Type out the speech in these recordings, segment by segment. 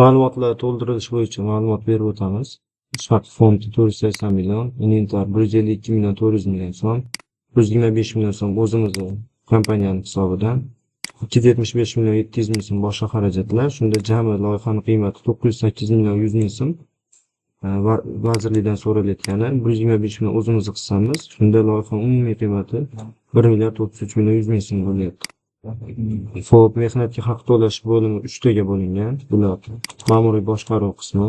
Ma'lumotlar to'ldirilishi bo'yicha ma'lumot berib o'tamiz. Ish haqi fondi 480 million, inventar 152 million 400 million so'm, 125 million so'm o'zimizni kompaniyaning hisobidan, 275 million 700 ming so'm boshqa xarajatlar. Shunda jami loyihaning qiymati 908 million 100 ming so'm. Vazirlikdan so'ralayotgani 125 million o'zimizni qissamiz. Shunda loyiha umumiy qiymati 1 milliard 33 million 100 ming so'm bo'lyapti. Xo'p, mehnatga haq to'lash bo'limi 3 taga bo'lingan. Bular ma'muriy boshqaruv qismi,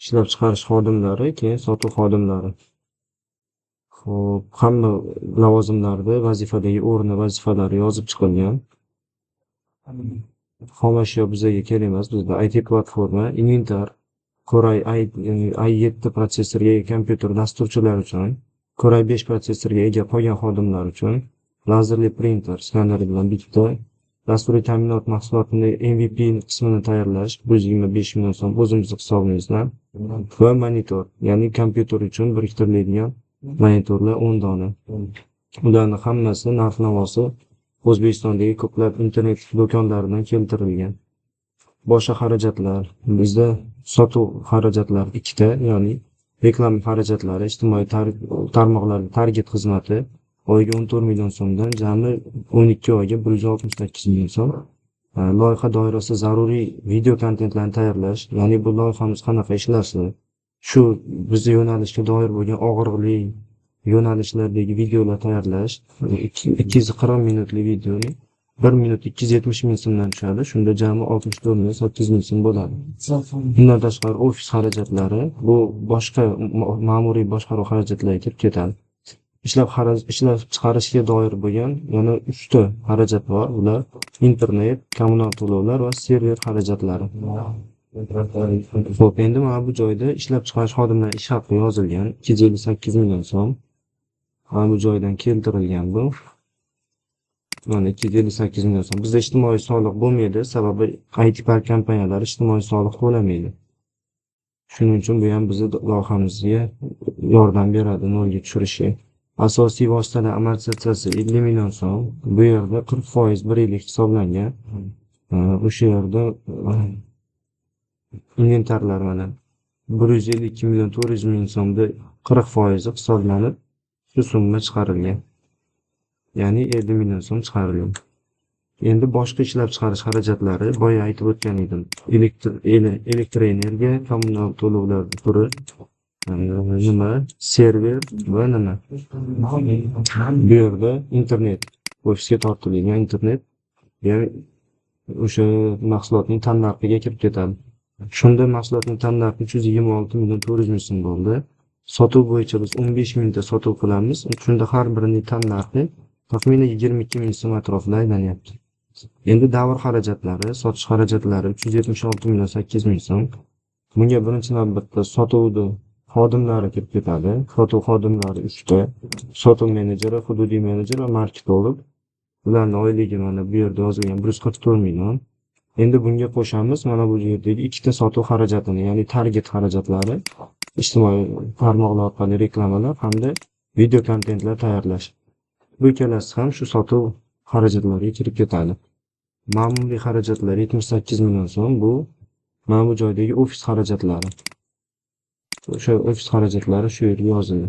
ishlab chiqarish xodimlari, keyin sotuv xodimlari. Xo'p, hamma lavozimlarda vazifadagi o'rni, vazifalari yozib chiqilgan. Xom ashyo bizga kerak emas, bizda IT platforma, inventar, Core i7 protsessorga ega kompyuter dasturchilar uchun, Core i5 protsessorga ega qolgan xodimlar uchun, lazerli printer skaneri bilan bitta, dasturiy ta'minot mahsulotini MVP qismini tayyorlash 125 million so'm o'zimizni hisobimizdan va monitor, ya'ni kompyuter uchun biriktiriladigan monitorlar 10 dona. Ularning hammasi narx-navosi O'zbekistondagi ko'plab internet do'konlaridan keltirilgan. Boshqa xarajatlar, bizda sotuv xarajatlari ikkita, ya'ni reklama xarajatlari, ijtimoiy tarmoqlarda target xizmati oyiga 14 million so'mdan jami 12 oyga 168 million so'm. Loyiha doirasida zaruriy video kontentlarni tayyorlash, ya'ni bu loyihamiz qanaqa ishlashi, shu bizni yo'nalishga doir bo'lgan og'riqli yo'nalishlardagi videolar tayyorlash, 240 minutli videoni 1 minut 270 ming so'mdan tushadi. Shunda jami 64 million 800 ming so'm bo'ladi. Bundan tashqari ofis xarajatlari, bu boshqa ma'muriy boshqaruv xarajatlariga kirib ketadi. Ishlab chiqarishga doir bo'lgan yana 3 ta xarajat bor. Ular internet, kommunal to'lovlar va server xarajatlari. Xo'p, endi mana bu joyda ishlab chiqarish xodimlarining ish haqi yozilgan 258 million so'm. Mana bu joydan keltirilgan bu. Mana 258 million so'm. Bizda ijtimoiy soliq bo'lmaydi, sababi IT park kompaniyalari ijtimoiy soliq to'lamaydi. Shuning uchun bu ham bizni loyihamizga yordam beradi nolga tushirishga. Asosiy vositalar amortizatsiyasi 50 million so'm. Bu yerda 40% bir yillik hisoblangan. O'sha yerda inventarlar mana 152 million 400 ming so'mda 40% hisoblanib shu summa chiqarilgan. Ya'ni 50 million so'm chiqarilgan. Endi boshqa ishlab chiqarish xarajatlari boya aytib o'tgan edim. Elektr energiya, kommunal to'lovlar turi, nima, server va nima. Bu yerda internet, ofisga tortilgan internet, ya'ni o'sha mahsulotning tannarxiga kirib ketadi. Shunda mahsulotning tannarxi 326 million 400 ming so'm bo'ldi. Sotuv bo'yicha biz 15 mingta sotuv qilamiz. Shunda har birining tannarxi taxminan 22 ming so'm atrofida aylanyapti. Endi davr xarajatlari, sotish xarajatlari 376 million 800 ming so'm. Bunga birinchi navbatda sotuvni xodimlari kirib ketadi. Sotuv xodimlari 3 ta, sotuv menejeri, hududiy menejer va marketolog. Ularning oyligi mana bu yerda yozilgan 144 million. Endi bunga qo'shamiz mana bu yerdagi ikkita sotuv xarajatini, ya'ni target xarajatlari, ijtimoiy tarmoqlar orqali reklamalar hamda video kontentlar tayyorlash. Bu ikkalasi ham shu sotuv xarajatlariga kirib ketadi. Ma'muriy xarajatlar 78 million so'm. Bu mana bu joydagi ofis xarajatlari. O'sha ofis xarajatlari shu yerga yozildi.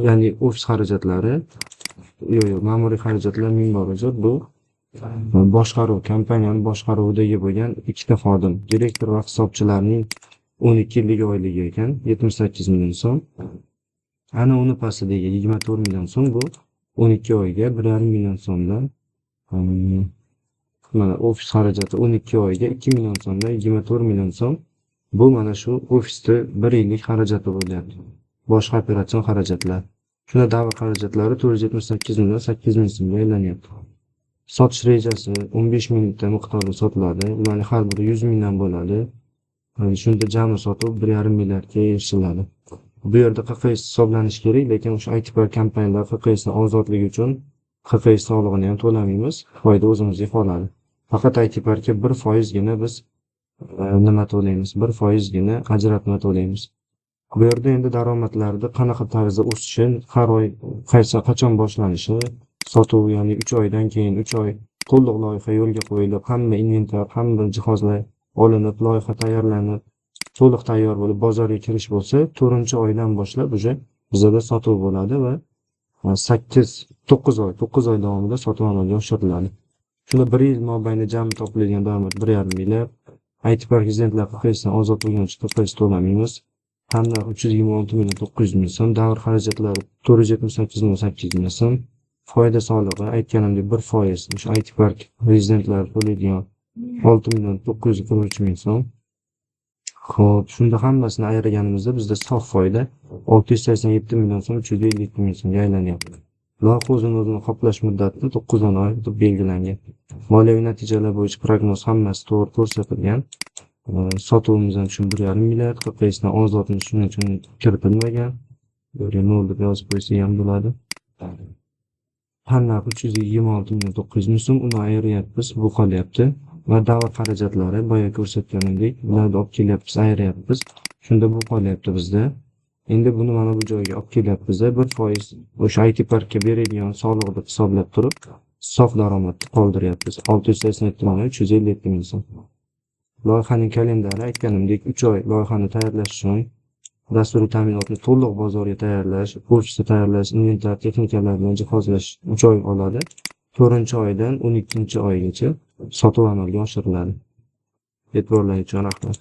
Ya'ni ofis xarajatlari, yo'q, ma'muriy xarajatlar ming bor uzr, bu boshqaruv, kompaniyaning boshqaruvidagi bo'lgan ikkita xodim, direktor va hisobchilarning 12 yillik oyligi ekan, 78 million so'm. Ana uni pastidagi 24 million so'm, bu 12 oyga 1,5 million so'mdan, mana ofis xarajati 12 oyga 2 million so'mdan 24 million so'm. Bu mana shu ofisda 1 yillik xarajati bo'lyapti. Boshqa operatsion xarajatlar. Shunda davr xarajatlari 478 million 800 ming so'mga aylanyapti. Sotish rejasi 15 mingta miqdorda sotiladi. Ularning har biri 100 mingdan bo'ladi. Shunda jami sotuv 1,5 milliardga erishiladi. Bu yerda QQS hisoblanishi kerak, lekin o'sha IT park kompaniyalar QQSni ozodligi uchun QQS solig'ini ham to'lamaymiz, foyda o'zimizga qoladi. Faqat IT parkka 1%gina biz nima to'laymiz? 1%gina ajratma to'laymiz. Bu yerda endi daromadlarda qanaqa tarzda o'sishi, har oy qaysi qachon boshlanishi, sotuv, ya'ni 3 oydan keyin 3 oy To'liq loyiha yo'lga qo'yilib, hamma inventar, hamma jihozlar olinib, loyiha tayyorlanib, to'liq tayyor bo'lib bozorga kirish bo'lsa, 4-oydan boshlab уже bizada sotuv bo'ladi va 8-9 oy, 9 oy davomida sotuv amalga oshiriladi. Shunda 1 yil mobaynida jami topiladigan daromad 1,5 milliard. IT Park rezidentlar QQSdan ozod bo'lgan QQS to'lamaymiz. Hamda 326 million 900 ming so'm, davr xarajatlari 478 million 800 ming so'm, foyda solig'i aytganimdek 1% o'sha IT Park rezidentlari to'laydigan 6 million 943 ming so'm. Xo'p, shunda hammasini ayirganimizda bizda sof foyda 687 million so'm 352 ming so'mga aylanyapti. Loyiha o'zini o'zini qoplash muddati 9 oy deb belgilangan. Moliyaviy natijalar bo'yicha prognoz hammasi to'g'ri ko'rsatilgan. Sotuvimizdan uchun 1,5 milliard, QQSdan ozodni shuning uchun kiritilmagan. Bu yerga 0 deb yozib qo'ysak ham bo'ladi. Hamma 326 million 900 ming so'm, uni ayiryapmiz, bu qolyapti. Va davr xarajatlari boya ko'rsatganimdek, ularni olib kelyapmiz, ayiryapmiz. Shunda bu qolyapti bizda. Endi buni mana bu joyga olib kelyapmiz. 1% o'sha IT Parkka berilgan soliq deb hisoblab turib, sof daromadni qoldiryapmiz. 687 million 357 ming so'm. Loyihaning kalendari aytganimdek 3 oy loyihani tayyorlash uchun dasturiy ta'minotni to'liq bozorga tayyorlash, ofisni tayyorlash, inventar texnikalar bilan jihozlash 3 oy oladi. 4-oydan 12-oygacha sotuv amalga oshiriladi. E'tiborlaringiz uchun rahmat.